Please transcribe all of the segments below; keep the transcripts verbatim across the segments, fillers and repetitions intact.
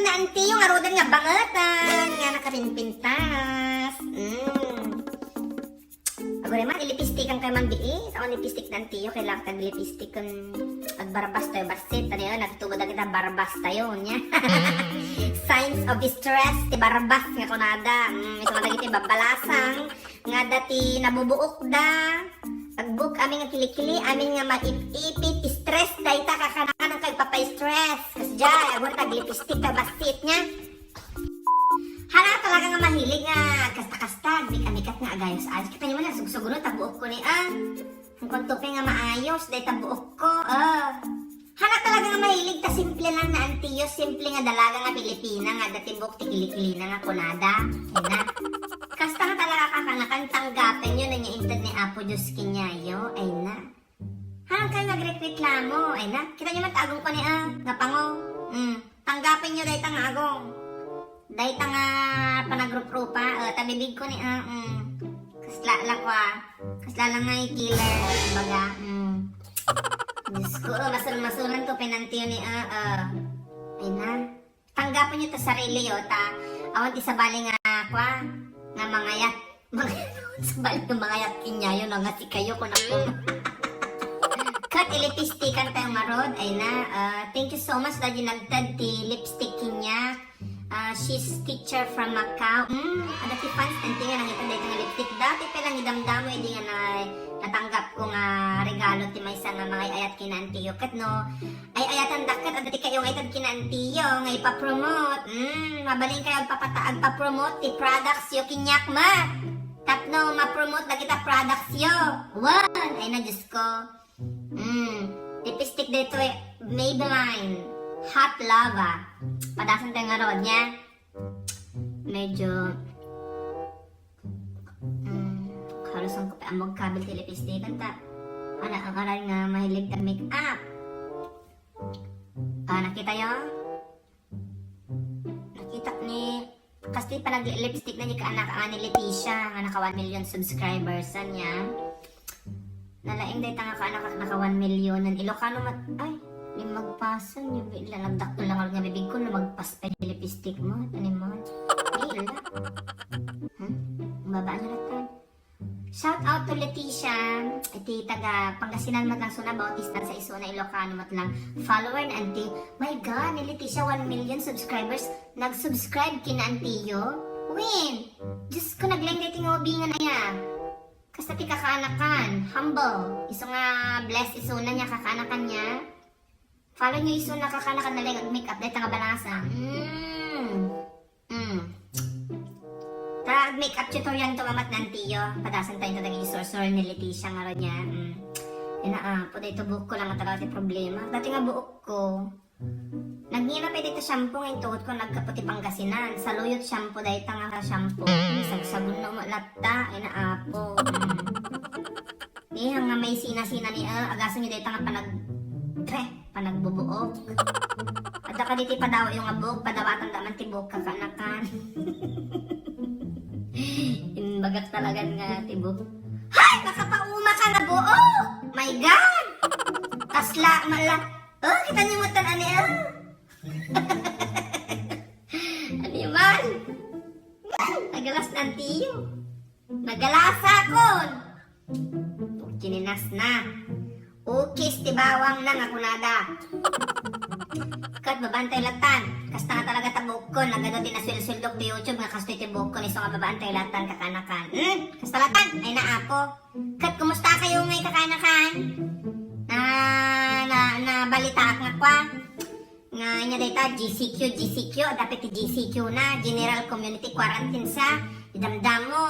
na antiyo, ngaruden nga bangetan, nga nakapinpintas. Mm. Aguray man, ilipistikan kayo man bii. Sa lipstick na antiyo, kailangan tag lipstick kun agbarbas tayo, bassit. Ano yun? Nagtubo na kita, barbas tayo, niya. Signs of stress, ti barbas nga kunada. Mm, isu nga dagiti babbalasang, nga dati nabubuok da. Agbuk amin nga kilikili, amin nga maip-ipit, stress, dayta kakanakan ang kagpapa-stress. Kasdiay, aguray tag lipstick ta bassit niya. Hala talaga nga mahilig nga kasta-kasta, agmik-amikat nga agayos-ayos. Kita niyo man, nagsugsuguno ta buok ko ni, ah. Ang kwanto pa nga maayos, dayta buok ko, ah. Hala talaga nga mahilig ta simple lang na antiyo, simple nga dalaga nga Pilipina nga dati buok ti kilikilina nga kunada. Ina. Kasta nga talaga kakanakan, tanggapen yo na niya inted ni Apo Diyos kinyayo. Ay na. Haan kayo nagreklamo. Ay na. Kita niyo man ta agong ko ni, ah, nga pango. Mm. Tanggapen yo dayta nga agong. Dayta nga panagrup-rupa, ah, tabibig ko ni, ah, mm. Kasla la kwa. Kasla lang nga killer, baga. Mm. Diyos ko, ah, masal-masulan to, pinantiyo ni, ah, ah. Ay na. Tanggapen yo ta sarili yo, ta awan ti sabali nga, kwa, nga mangayat. Sabali nga mangayat kinyayo, no, nga sikayo, kun ako. Ket ilipistikan tayo ngarud, ay na, ah, thank you so much, dagiti nagted ti lipstick kaniak. Ah, she's teacher from Macau. Mm, adda ti fans, antiyo nga nangited dayta nga lipstick. Dati pa lang idamdamo, idi nga na, natanggap ko nga regalo ti maysa nga mangay-ayat ken antiyo. Ket no, ay-ayatan dakket, adda ti kayo nga ited ken antiyo nga ipapromote. Mm, mabalin kayo agpapata-, agpapromote ti products yo kaniak met. Tapno mapromote dagita products yo. Wen, ay na, Diyos ko. Mm, lipstick daytoy, Maybelline Hot Lava. Padasen tayo ngarud niya. Medyo, mm, halos ang kape, amog kabil ti lipstick, anta. Ana, ang aral nga mahilig ta make up. Ah, nakita yo? Nakita ni, kasta ti panag-lipstick na ni kaanak nga ni Leticia, nga naka one million subscribers, ania. Nalaing dayta nga kaanak naka one million, nan Ilocano met, ay, lumagpasan, yung ila nagdakkel lang nga bibig ko, lumagpas pa ni lipstick mo, animal. Ay, ala. Hmm? Babaan na natin. Shout out to Leticia, iti taga Pangasinan met lang suna, Bautista sa isuna, Ilocano met lang. Follower na anti. My God, ni Leticia, one million subscribers. Nag-subscribe kina antiyo. Win! Diyos ko, naglaing dayta nga ubingan aya. Kasta ti kakaanakan, humble. Isu nga bless isuna niya, kakaanakan niya. Follow niyo isuna, kakaanakan, nalaing ag-make up, dayta nga balasa. Mm. Mm. Ta, ag-make up tutorial to, mamat, nantiyo. Padasen tayo dagiti sursuro ni Leticia ngarud niya. Mm. Ina, ah, puday to buhok ko lang nga talaga ti problema. Dati nga buhok ko, nagngina pa dito shampoo nga intugot ko, nagkaputi Pangasinan. Saluyot shampoo, dayta nga shampoo. Sagsagun no, latta, ina, apo. Mm. Ni, nga may sina-sina ni, ah, agasan niyo dayta nga panag-, pre, panagbubuok. Adda kaditi padawa yo nga buok, padawatan da man ti buok, kakaanakan. Imbagak talagan nga ti buok. Hay, makapauma ka nga buok! My God! Kasla, mala. Oh, kita niyo mo tan-, ani, ah. Ani man? Nagalas na antiyo. Nagalasa kon. Kininas na. Ukis ti bawang na nga kunada. Ket babaan tayo latan. Kasta nga talaga ta buhok ko, nagado ti nasuelsueldok ti YouTube nga kastoy ti buhok ko, isu nga babaan tayo latan, kakaanakan. Hmm? Kasta latan, ay na, apo. Ket kumusta kayo ngay, kakaanakan? Na, na, nabalitaak nga kwa. Nga ania dayta, G C Q, G C Q, adda pay ti G C Q na, General Community Quarantine sa, idamdamo,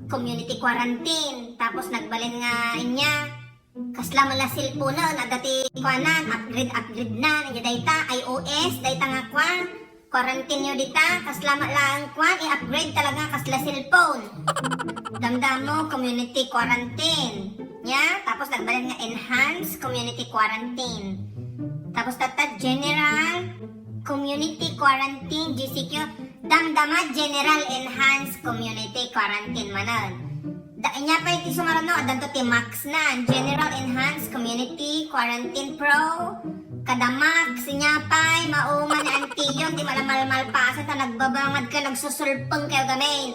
community quarantine, tapos nagbalin nga ania, kasla man la cellphone, adda ti kuanan, upgrade, upgrade na, ania dayta, I O S, dayta nga kuan, quarantine yo dita, kasla man la ang kuan, i-upgrade talaga, kasla cellphone. Damdamo, community quarantine. Nia, tapos nagbalin nga enhanced community quarantine. Tapos tatta general community quarantine, G C Q. Damdama general enhanced community quarantine manen. Da, nia pay ti sumaruno, addanto ti max na. General enhanced community quarantine pro. Kadamak, sinyapay, mauma ni antiyo, ti malamalmalpasan ta nagbabangad kayo, nagsusulpeng kayo gamin.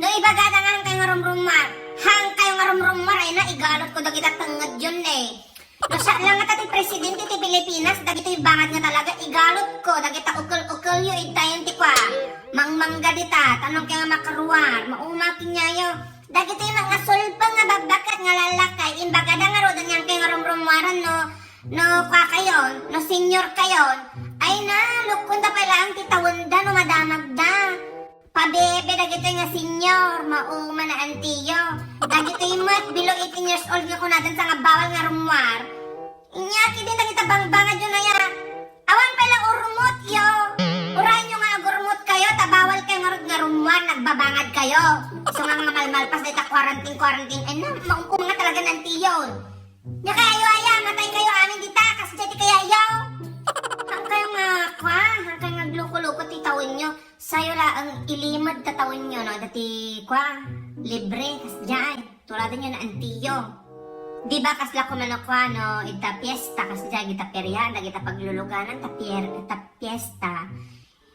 No ibagada nga hankay nga rumrummuar, hankay nga rumrummuar, ay na, igalot ko dagita tenged yon ne. No siak lang nga ti presidente ti Pilipinas, dagitoy bangad nga talaga, igalot ko dagita ukel-ukel yo, idtayon ti kua. Mangmangga dita, tanong kayo nga makaruar, mauma kenyayo. Dagitoy nga sulpeng nga babbaket nga lalakay, imbagada ngaruden nga hankay nga rumrummuaran no, no kua kayon, no senior kayon, ay na, lukkonda pay laeng ti tawenda no madamagda. Pabebe dagitoy nga senior, mauma ni antiyo. Dagitoy met below eighteen years old nga kunadan sa nga bawal nga rummuar. Inya, kidin dagita bangbangad yo na ya. Awan pay la urmot yo. Uray nyo nga agurmot kayo, ta bawal kayo ngarud nga rummuar, nagbabangad kayo. Isu nga nga malmalpas dayta quarantine, quarantine, ay na, maum-um nga talaga ni antiyo. Nya kaya yo aya, matay kayo amin dita, kas dayta kaya yo. Hankay nga, kua, hankay nga agluko-luko ti tawenyo. Sayo laeng ilimed ta tawenyo, no, dati, kua, libre, kas jay. Tuladen yo na antiyo. Di ba kasla kumano kua no, ita fiesta, kas jay, ita feria, dagita pagluluganan, ta pier-, ta fiesta.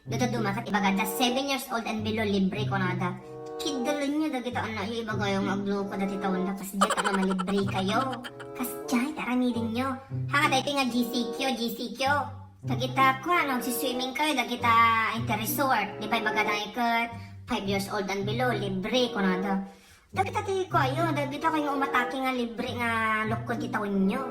Dududuma ket ibagada seven years old and below, libre kunada. Kiddalen yo dagita annak yo, ibagayo nga agluko dati tawenda, kas jay, ta malibre kayo. Kas jay, ta aramiden yo. Hanga daytoy nga G C Q, G C Q. Dagita, kua, no, agsiswimming kayo, dagita, iti resort. Di pay ibagada ket five years old and below, libre kunada. Dagita ti kuayo, dagita kayo nga umatake nga libre nga lukkon ti tawenyo.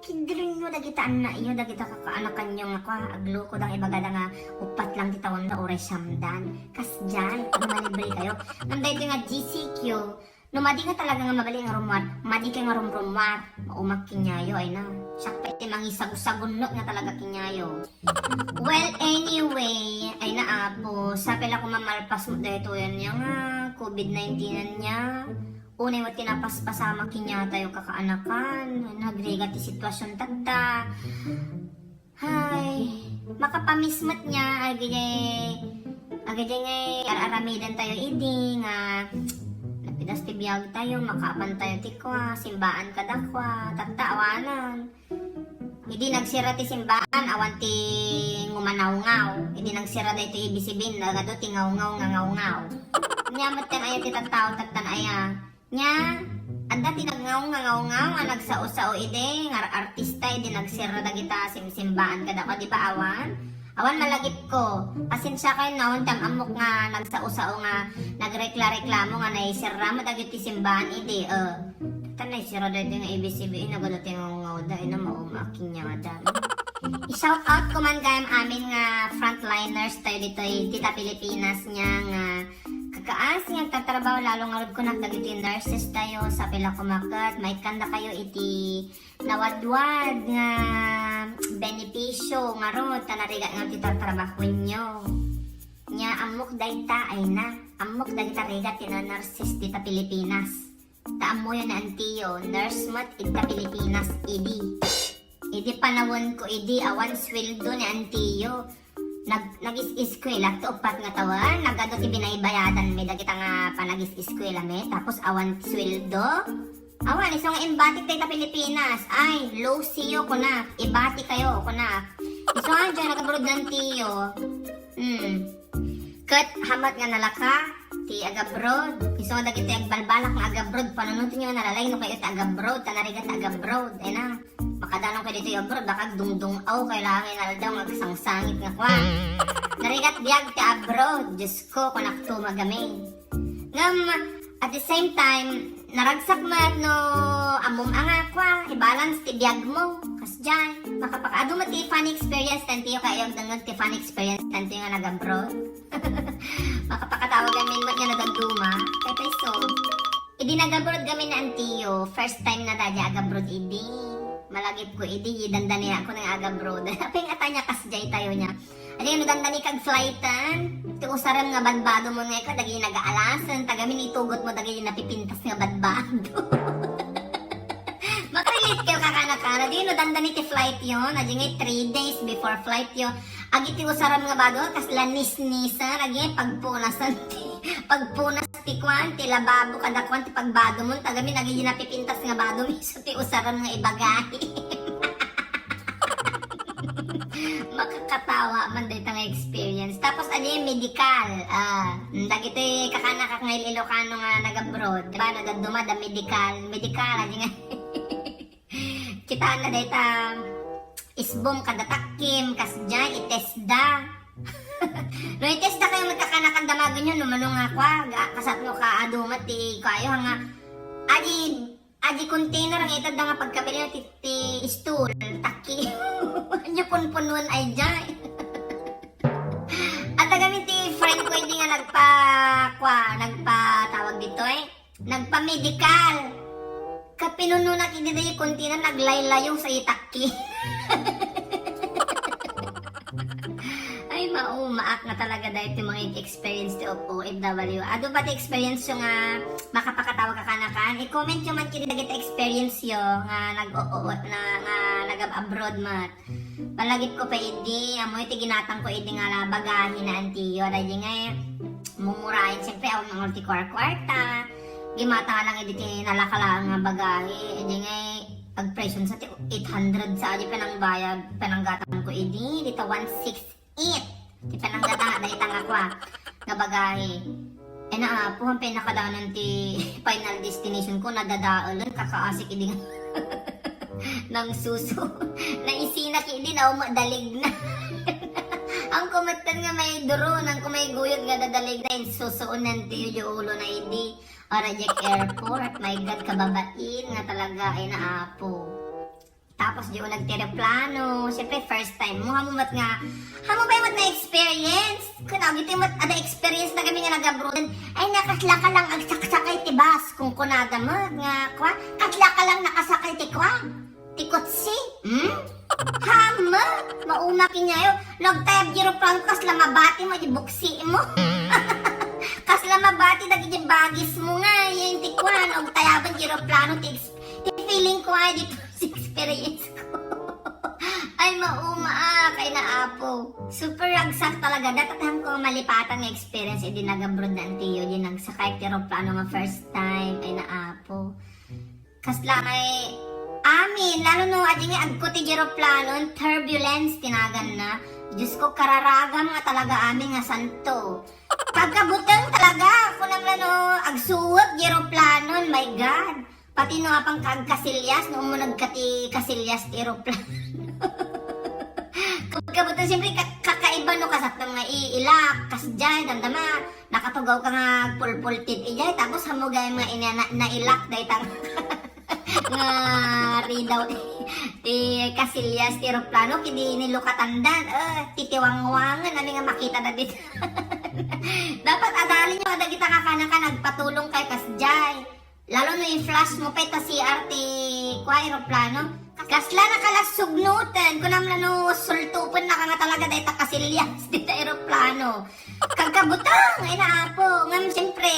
Kiddalen yo dagita annakyo, dagita kakaanakanyo nga kua, agluko da nga ibagada nga uppat lang ti tawenda uray siamdan. Kas jay, no malibre kayo. Ngem daytoy nga G C Q, no madi nga talaga nga mabalin nga rummuar, madi kayo nga rumrummuar. Maumak kenyayo, ay na. Siak pay ti mangisagusagunnot nga talaga kenyayo. Well, anyway, ay na, Apo, sa pay la ko mamalpas met daytoy ania nga covid nineteen ania. Unay met ti napaspasamak kaniatayo kakaanakan. Nagrigat ti sitwasion tatta. Hay, makapamiss met nia, agidi, agidi nga ar-aramiden tayo idi nga napidas ti biag tayo, makaapan tayo ti kua, simbaan kada kua, tatta awanan. Idi nagsira ti simbaan, awan ti ngumanawngaw. Idi nagsira daytoy ibig sabihin, nagadu ti ngawngaw nga ngawngaw. Nia met ti aya ti tattao, tattan aya. Nia, adda ti nagngaw nga ngawngaw nga nagsao-sao idi, nga artista idi nagsira dagita simsimbaan kada kua, di ba awan? Awan malagipko. Pasensia kayo, no, ti am-ammok nga nagsao-sao nga nagrekla-reklamo nga naisira met dagiti simbaan idi, eh. Tatta naisira daytoy nga ibig sabihin, nagadu ti ngawngaw da, ay na maumak kaniada. I-shout out ko man gayam amin nga frontliners tayo ditoy, dita Pilipinas nia nga kakaas nga agtatrabaho, lalo ngarud kunak dagiti nurses tayo, sa pay la koma ket, maikkandakayo iti nawadwad nga benepisio ngarud, ta narigat nga ti tartrabahuenyo. Nia, ammok dayta, ay na, ammok dagita rigat ti nurses dita Pilipinas. Ta ammoyo ni antiyo, nurse met ita Pilipinas idi. Idi panawenko idi, awan sueldo ni antiyo. Nag-, nag-is-eskwela ti uppat nga tawen, nagadu ti binaybayadanmi dagita nga panagis-eskwelami, tapos awan sueldo. Awan, isu nga imbatik dayta Pilipinas. Ay, luciyo, kunak. Ibati kayo, kunak. Isu nga, diay nag-abroad ni antiyo. Hmm. Ket hamat nga nalaka ti agabroad. Isu nga dagiti agbalbalak nga agabroad, panunotenyo nga nalalayno kayo ti agabroad, ta narigat ti agabroad. Ay na, makadanon kayo ditoy abroad, baka agdungdung-aw kayo laeng nga inaldaw nga agsangsangit nga kua. Narigat biag ti abroad, Diyos ko, kunakto nga gamin. Ngem, at the same time, naragsak met no ammom a nga kua, i-balance ti biagmo. Kasdiay, makapakaadu met ti funny experience ti antiyo, kayo agdengngeg ti funny experience ti antiyo nga nag-abroad. Makapakatawag amin met nga nagagduma. Kay pay so, idi nag-abroad kami ni antiyo, first time na dayta ag-abroad idi. Malagipko idi, dandaniakon nga ag-abroad. Apay nga ata nia kasdiay tayo nia. Ania no dandani kag flighten, ti usarem nga badbado mo nga ikaw, dagiti nagaalasen, ta gamin itugotmo dagiti napipintas nga badbado. Makarelate kayo kakanakana, di no dandani ti flight yo, ania nga three days before flight yo, agiti usarem nga bado, kasla nisnisan, ania pagpunasan ti, pagpunas ti kuan, ti lababo, kada kuan, ti pagbado mo, ta gamin dagiti napipintas nga bado, isu ti usarem nga ibagahi. Makakatawa man dayta nga experience. Tapos, adi, medical. Ah, dagiti kakanak nga il-Ilocano nga nag-abroad. Diba, no, dadduma da medical. Medical, adi nga. Kitaan na dayta isbong kada takkim, kasdiay, itest da. No, itest da kayo, magkakanakan damagen yo, no, mano nga kwa, ga-, kasat no ka, adu met ti kayo, nga, adi, adi container, nga itad da nga pagkabilin ti, ti stool, takki. Anya punpunwan ay jay. At kami ti friend ko, hindi nga nagpa, kwa, nagpatawag dito, eh. Nagpamedikal. Ket pinuno na iti day container, naglaylayo sa itakki. Ay, maumaak nga talaga dahil ti mga experience ti O F W. Adu ba ti experience yo nga makapakatawa ka kanakan? I-comment yo man kini dagiti experience yo nga nag-o-, o-, na, nga nag-abroad man. Palagip ko pa idi, amoy ti ginatang ko idi nga la bagahe na antiyo. Daydi nga, eh, mumurayen, siyempre, awan nga ti kuarkuarta. Gimata lang idi ti nalakalaan nga bagahe. Idi nga, eh, agpresyon sa ti eight hundred sa adi panangbayad, pananggatang ko idi, dita one six eight. Ti pananggata, dayta nga kwa, nga bagahe. Eh, naapo, ang pinakadanan ti final destination ko, nadadaelen, kakaasik idi nga nang suso. Naisinak idi, nauma, dalig na. Ang kumattan nga may duro, nang kumay guyod nga dadalig na, insusuunan ti ulo na idi. Ora diak airport, my God, kababain nga talaga, ay naapo. Tapos, di unag ti eroplano. Siyempre, first time mo. Hamo met nga, hamo ba met na experience? Kuna, giti met, ada experience na kami nga nag-abroad. Ay, nakasla ka lang agsaksakay ti bus. Kung kunada met nga, kwa, kasla ka lang nakasakay ti kwa. Ti kutsi. Hmm? Hamo, mauma kinyayo. Nagtayab di eroplano, kasla mabati mo, di buksi mo. Kasla mabati, dagiti bagis mo nga. Yan ti kwa, nagtayaban di eroplano, ti ex-, ti feeling ko, ay, di experience ko. Ay, mauma, ah, kay naapo. Super ragsak talaga. Dapat han ko malipatan nga experience, idi nag-abroad na antiyo, di nagsakay ti eroplano nga first time, ay naapo. Kasla nga, amin, lalo no, adi nga agko ti eroplano, turbulence, tinagan na. Diyos ko, kararagam nga talaga amin nga santo. Pagkabuteng talaga, kunam la no, agsuot, di eroplano, my God. Pati no apang ka agkasilyas, no umuneg ka ti kasilyas ti eroplano. Kabutkabutan, siyempre, ka-, kakaiba no kasat nga iilak, kasdiay, damdama, nakatugaw ka nga pulpultit ijay, tapos hamugay nga ina-, na-, nailak dayta nga ridaw ti, ti kasilyas ti eroplano, kidi nilukatan dan, eh, titiwangwangan, ami nga makita da dito. Dapat adalin yo, ada kita kakanakan, agpatulong kay kasdiay. Lalo no i-flash mo pay ta C R ti, kwa, eroplano. Kasla na ka la sugnoten, kunam la no sultupen na ka nga talaga dayta kasilyas dita eroplano. Kagkabutang, ay naapo. Ngam, siyempre,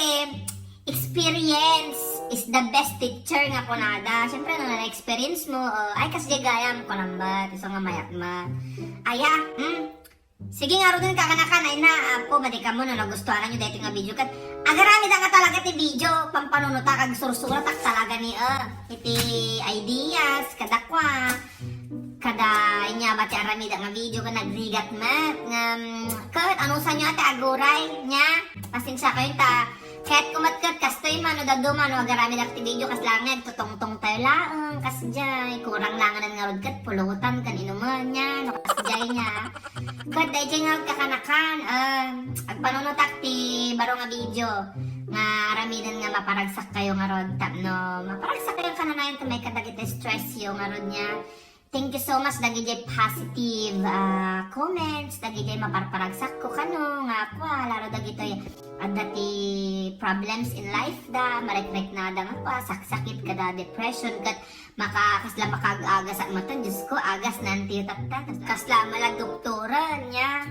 experience is the best teacher nga kunada. Siyempre, no na-experience mo, oh, ay, kasdiay gayam, kunam ba, ti isu nga mayat ma. Aya, hmm? Sige ngaruden, kakanakan, ay naapo, madi kamo no nagustuhan yo daytoy nga video ket agaramidak nga talaga ti video, pampanunotak, agsursurotak talaga ni, eh, iti ideas, kadakua, kada inya ba ti aramidak nga video ket nagrigat met, ngem, ket anusanyo a ti aguray, nia, pasensiakayon ta, ket kumet ket kastoy man, no dadduma, no agaramidak ti video, kasla nga agtutungtungtayo laeng, kasdiay, kurang langanan ngarud ket pulutan, ken inumen, nia, no kasdiay, nia. Ket daydiay nga agkakanakan, ah, agpanunotak ti baro nga video nga aramiden nga maparagsakkayo ngarud tapno maparagsakkayo kananayon ta maikkat dagiti stress yo ngarud nia. Thank you so much dagidiay positive, ah, comments, dagidiay maparparagsakko kano nga kua, lalo dagitoy adda ti problems in life da, marekrek nada nga kua, saksakit kada depression, ket Maka-, kasla makaag-agas a matan, Diyos ko, agas na antiyo tatta. Kasla mala doktora, nia.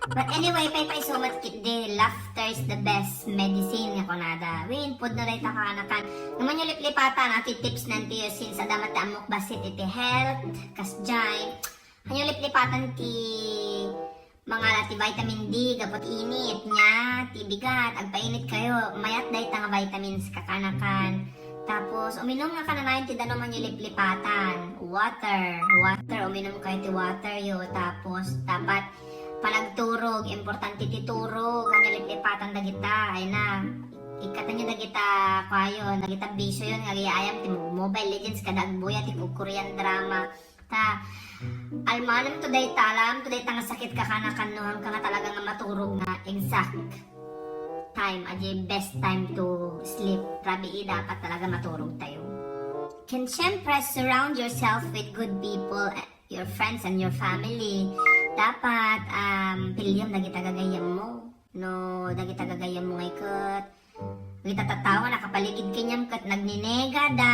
But anyway, paypay so much kit di, laughter is the best medicine, nga kunada. Wen, pudno dayta kanakan. Ngem aniayo liplipatan, a ti tips na antiyo, since adda met ti ammok bassit iti health, kasdiay. Aniayo liplipatan ti Mangala ti vitamin D gapu ti init, nia, ti bigat, agpainit kayo, mayat dayta nga vitamins kakanakan. Tapos, uminum nga kananayon ti danum a liplipatan. Water. Water, uminum kayo ti water yo. Tapos, dapat panagturog. Importante ti turog. Nga liplipatan dagita. Ay na. Ikkatanyo dagita, kuayo, dagita bisyo yon nga agayam ti Mobile Legends kada agbuya ti Korean drama. Ta, almanem to dayta, alam to dayta nga sakit kakanakan no, hangka nga talaga nga maturog nga exact time, a di best time to sleep. Rabii, dapat talaga maturog tayo. Ken, syempre, surround yourself with good people, eh, your friends and your family. Dapat, um, piliam dagita gagayyem mo. No, dagita gagayyem mo nga iket, dagita tattao nga nakapaligid kaniam ket nagninegada,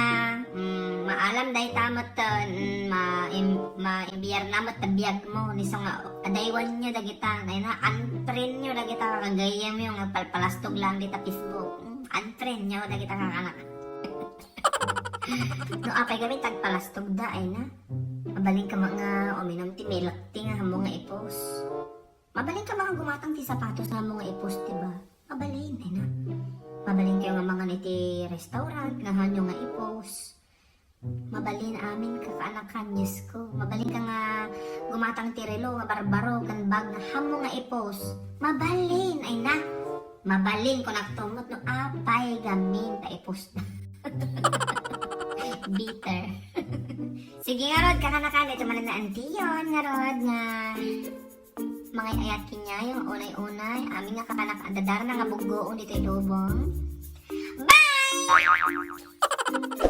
mm, maalam dayta met, mm, ma-, im-, maimbiarna met ta biag mo, ni isu nga adaywanyo dagita, nay na, unfriendyo dagita gagayyemyo nga palpalastog lang dita Facebook. Mm, unfriendyo dagita kakanak. No, apay gamin ti agpalastogda, ay na. Mabalinka nga uminum ti milk tea nga ammo nga i-post. Mabalinka nga gumatang ti sapatos nga ammo nga i-post, di ba? Mabalin, ay na. Mabalinkayo nga mangan iti restaurant nga haanyo nga i-post. Mabalin amin, kakaanakan, Diyos ko. Mabalinka nga gumatang ti relo nga barbaro ken bag nga haanmo nga i-post. Mabalin, ay na. Mabalin, kunak tumot no apay gamin ta i-post. Bitter. Sige ngarud, kakaanakan, iti manen nga antiyon, ngarud nga mangay-ayat kaniayo, unay-unay, amin nga kakanak, adda darna nga buggoon ditoy lubong. Bye!